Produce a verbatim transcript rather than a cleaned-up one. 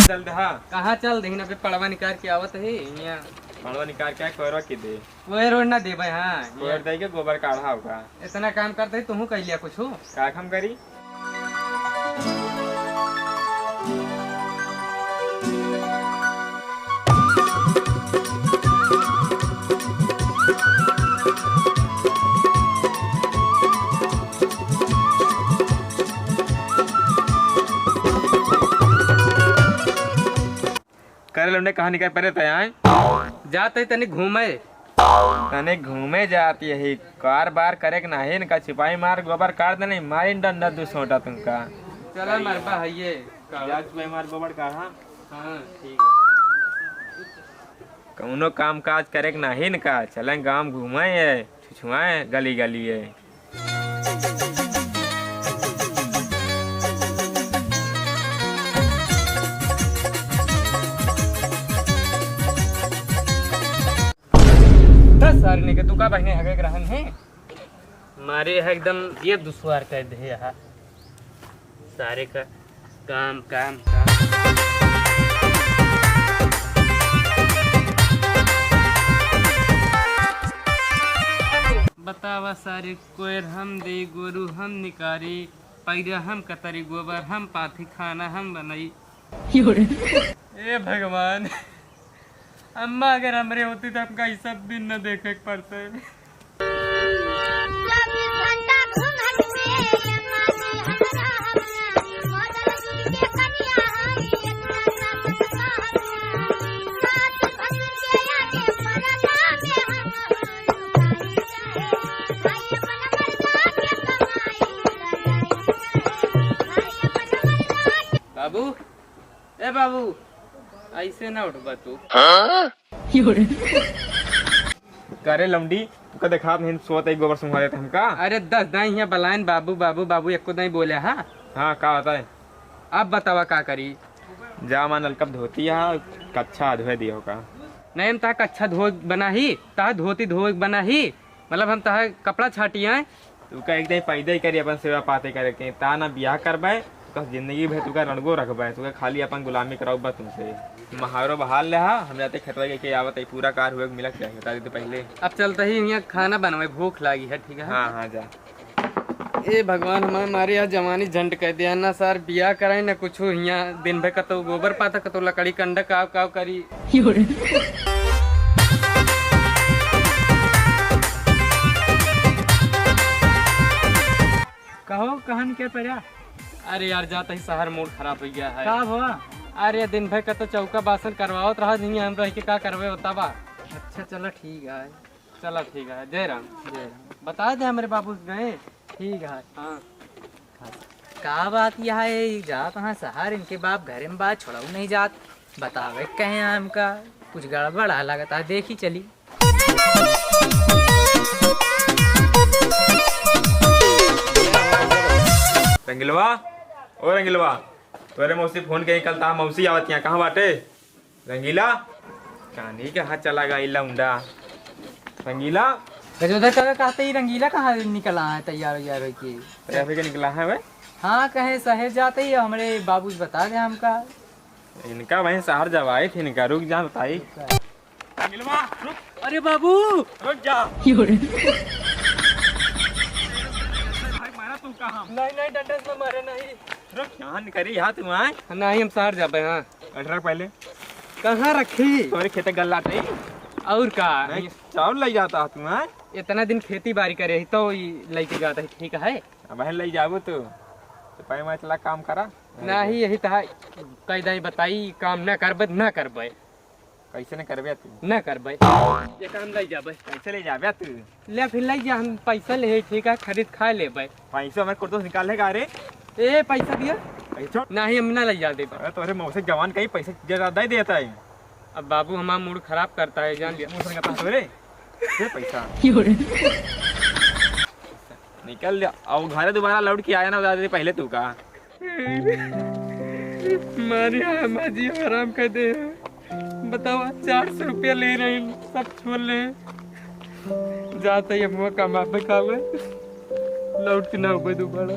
चल दे, हाँ। कहाँ चल दे? अबे पड़वा निकाल के आवत है यहाँ। पड़वा निकाल के कोयरवा के दे। कोयर ओर ना देबे, हाँ। कोयर दे के गोबर काढ़ा होगा। इतना काम करते ही तुहू कह लिया कुछ। का काम करी? करे लौंडे, कहाँ निकल परे तय आए? जात ही तनी घूमे। तनी घूमे जात यही, कार बार करे के नाही न का, छिपाई मार गोबर काढ़ देने, मारी डंडा दू सोटा तुमका। चला मरबा है ये। जा छिपाई मार गोबर काढ़ा। हाँ, ठीक है। कौनो काम काज करे के नाही न का, चलें गाँव घूमे है, छुछुआए गली गली है। दस साल ने के तू का बहने हगे रहन है? मारे है एकदम ये दुश्वार कर दे यहाँ। सारे का काम, काम, काम। बतावा सारे, कोयर हम दे, गोरू हम निकारी, पैरा हम कतरी, गोबर हम पाथी, खाना हम बनाई। ए भगवान, अम्मा अगर हमरे होती तो हमका ई सब दिन न देखे के पड़ते। बाबू, ए बाबू, ऐसे ना उठबा तू। हाँ? करे लौंडी, तुका देखात नहीं सोत एक गोबर सुंघा देत हमका। अरे दस दाई हियाँ बलाइन बाबू, बाबू, बाबू, एको दाई बोले हा? हाँ, का होता है? अब बतावा का करी? जा माँ नलकप धोती हा, कच्छा धोए दियो का। नहीं, हम तहा कच्छा धो बनाही, तहा धोती धो बनाही, मतलब हम तहा कपड़ा छाटी आए। तुका एक दाई पैदा ही करी, अपन सेवा पाते करे के, ता ना बियाह करबे, तुका जिंदगी भर तुका रणगो रखबे, तुका खाली अपन गुलामी कराउबा तुमसे। महारो बहाल ले हा, हम जाते खेतवा के, के आवत है, पूरा कार हुए के मिलक चाहिए, बता देते पहले। अब चलते ही यहाँ खाना बनवे, भूख लागी है, ठीक है? हाँ, हाँ, जा। ए भगवान, हमारे मारे यार जवानी झंड कर दिया ना सार, बियाह कराई ना कुछ, यहाँ दिन भर कतो गोबर पाथा, कतो लकड़ी कंडा, काव काव करी। कहो, कहन के पड़ा? अरे यार, जाता ही शहर मूड खराब हो गया है। का हुआ? अरे दिन भर का तो चौका बासन करवावत रहा, नहीं हम रह के का करवे होता बा। अच्छा, चला ठीक है। चला ठीक है, जय राम। जय राम। बता दे हमरे बाबू से गए। ठीक है। हाँ। का बात यह है, जात हाँ शहर, इनके बाप घरे में बात छोड़ाऊ नहीं जात। बतावे कहे हमका कुछ गड़बड़ है लगता, देखी चली। रंगिलवा, ओ रंगिलवा, तोरे मौसी फोन कही, कल ता मौसी आवत यहाँ, कहाँ बाटे? रंगीला, कानी के हाथ चला गई लौंडा। रंगीला। गजोधर काका, कहते ही रंगीला कहाँ निकल आए तैयार वैयार होके? तैयार होके निकला है वे? हाँ, कहे शहर जाते ही हमरे बाबू से बता दे हमका। इनका वहीं शहर जवाई थी, इनका रुक जा बताई। रुक जा। रंगीलवा, रुक। अरे बाबू। रुक जा। क्यों रे? भाई मारा तू कहाँ? नहीं, नहीं, डंडा से मारे नहीं। रुक, जान करी यहाँ तू आए। नहीं, हम शहर जाबे, हाँ। रख पहले। कहाँ रखी? तोरे खेते गल्ला थे। और का? नहीं, चावल ले जाता तू, हाँ? इतना दिन खेती बाड़ी करे ही तो ई लेके जाता है, ठीक है? अब है ले जाबो तू। तो पाई मैं चला काम करा। नहीं, यही तो है। कह दे बताई, काम ना करबे, ना करबे। कैसे न करबे तू? ना करबे। ये काम ले जाबे। कैसे ले जाबे तू? ले फिर ले जा, हम पैसा ले, ठीक है, खरीद खा लेबे। पैसा हमारे कुर्तो से निकाल लेगा रे। ए, पैसा दिया? पैसा? नहीं, हम ना ले जा देबे। अरे तोरे मौसे जवान कहीं पैसा ज्यादा दे देता है। अब बाबू हमारा मूड खराब करता है, जान लिया। मुँह से निकालता है रे। दे पैसा। क्यों रे? निकल जा, अब घरे दोबारा लौट के आया ना, बता दे पहले तू का। मारी हाँ, माँ जी हराम कर दे। बताओ, चार सौ रुपया ले रहे हैं, सब छोड़ ले। जाता ही हम कमा पे खावे, लौट के ना हो दोबारा।